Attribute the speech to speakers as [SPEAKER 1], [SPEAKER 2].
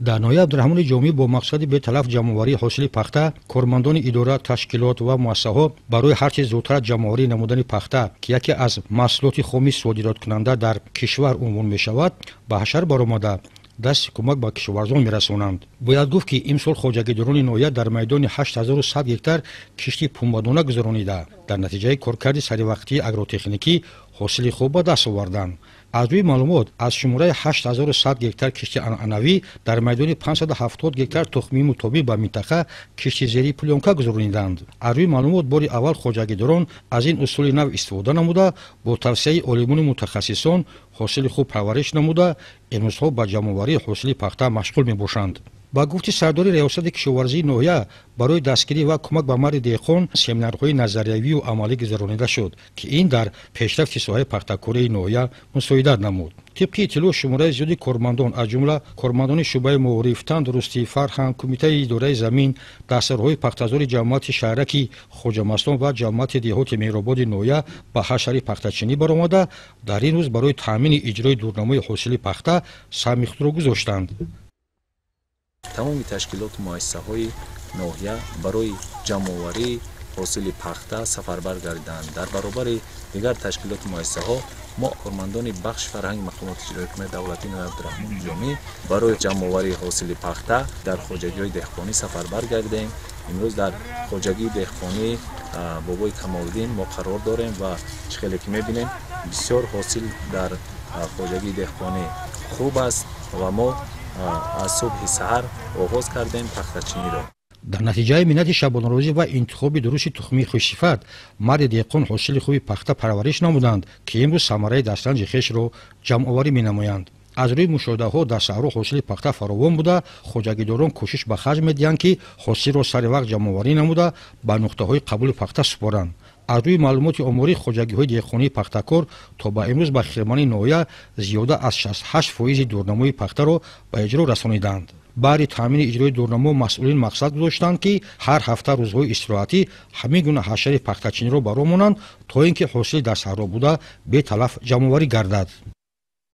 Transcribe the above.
[SPEAKER 1] Дар ноҳияи Абдураҳмони Ҷомӣ бо мақсади беталаф ҷамъоварии ҳосили пахта кормандони идора, ташкилот ва муассисаҳо барои ҳарчи зудтар ҷамъоварӣ намудани пахта, ки яке аз маҳсулоти хоми содироткунанда дар кишвар унвон мешавад, ба ҳашар баромада дасти кӯмак ба кишоварзон мерасонанд. Бояд гуфт, ки имсол хоҷагидорони ноҳия дар майдони 8100 гектар кишти пунбадона гузаронида, дар натиҷаи коркарди саривақтии агротехникӣ ҳосили хуб ба даст оварданд. Аз рӯи маълумот, аз шумораи 8100 гектар кишти анъанавӣ дар майдони 570 гектар тухмии мутобиқ ба минтақа кишти зери плёнка гузарониданд. Аз рӯи маълумот, бори аввал хоҷагидорон аз ин усули нав истифода намуда, бо тавсияи олимону мутахассисон ҳосили хуб парвариш намуда, имрӯзҳо ба ҷамъоварии ҳосили пахта машғул мебошанд. Ба гуфти сардори Риёсати кишоварзии ноҳия, барои дастгирӣ ва кӯмак ба марди деҳқон семинарҳои назариявию амалӣ гузаронида шуд, ки ин дар пешрафти соҳаи пахтакории ноҳия мусоидат намуд. Тибқи иттилоъ, шумораи зиёди кормандон, аз ҷумла кормандони шӯъбаи маориф, тандурустӣ, фарҳанг, кумитаи идораи замин, дастарҳои пахтазори ҷамоати шаҳраки Хоҷамастон ва ҷамоати деҳоти Меҳрободи ноҳия ба ҳашари пахтачинӣ баромада, дар ин рӯз барои таъмини иҷрои дурнамои ҳосили пахта саҳми худро гузоштанд.
[SPEAKER 2] Тамоми ташкилоту муассисаҳои ноҳия барои ҷамъоварии ҳосили пахта сафарбар гардиданд. Дар баробари дигар ташкилоту муассисаҳо мо, кормандони бахши фарҳанги мақомоти иҷроии ҳукумати давлатии ноҳияи Абдураҳмони Ҷомӣ, барои ҷамъоварии ҳосили пахта дар хоҷагиҳои деҳқонӣ сафарбар гардидем. Имрӯз дар хоҷагии деҳқонии бобои Камолиддин мо қарор дорем ва чӣ хеле ки мебинем, бисёр ҳосил дар хоҷагии деҳқонӣ хуб аст ва мо аз субҳи саҳар оғоз кардем пахтачиниро.
[SPEAKER 1] Дар натиҷаи меҳнати шабонарӯзӣ ва интихоби дурусти тухмии хушсифат марди деҳқон ҳосили хуби пахта парвариш намуданд, ки имрӯз самараи дастранҷи хешро ҷамъоварӣ менамоянд. Аз рӯи мушоҳидаҳо, дар саҳро ҳосили пахта фаровон буда, хоҷагидорон кӯшиш ба харҷ медиҳанд, ки ҳосилро сари вақт ҷамъоварӣ намуда, ба нуқтаҳои қабули пахта супоранд. Аз рӯи маълумоти оморӣ, хоҷагиҳои деҳқонии пахтакор то ба имрӯз ба хирмани ноҳия зиёда аз 68 фоизи дурнамои пахтаро ба иҷро расониданд. Баъди таъмини иҷрои дурнамо масъулин мақсад гузоштанд, ки ҳар ҳафта рӯзҳои истироҳатӣ ҳамин гуна ҳашари пахтачиниро ба роҳ монанд, то ин ки ҳосили дар саҳро буда беталаф ҷамъоварӣ гардад.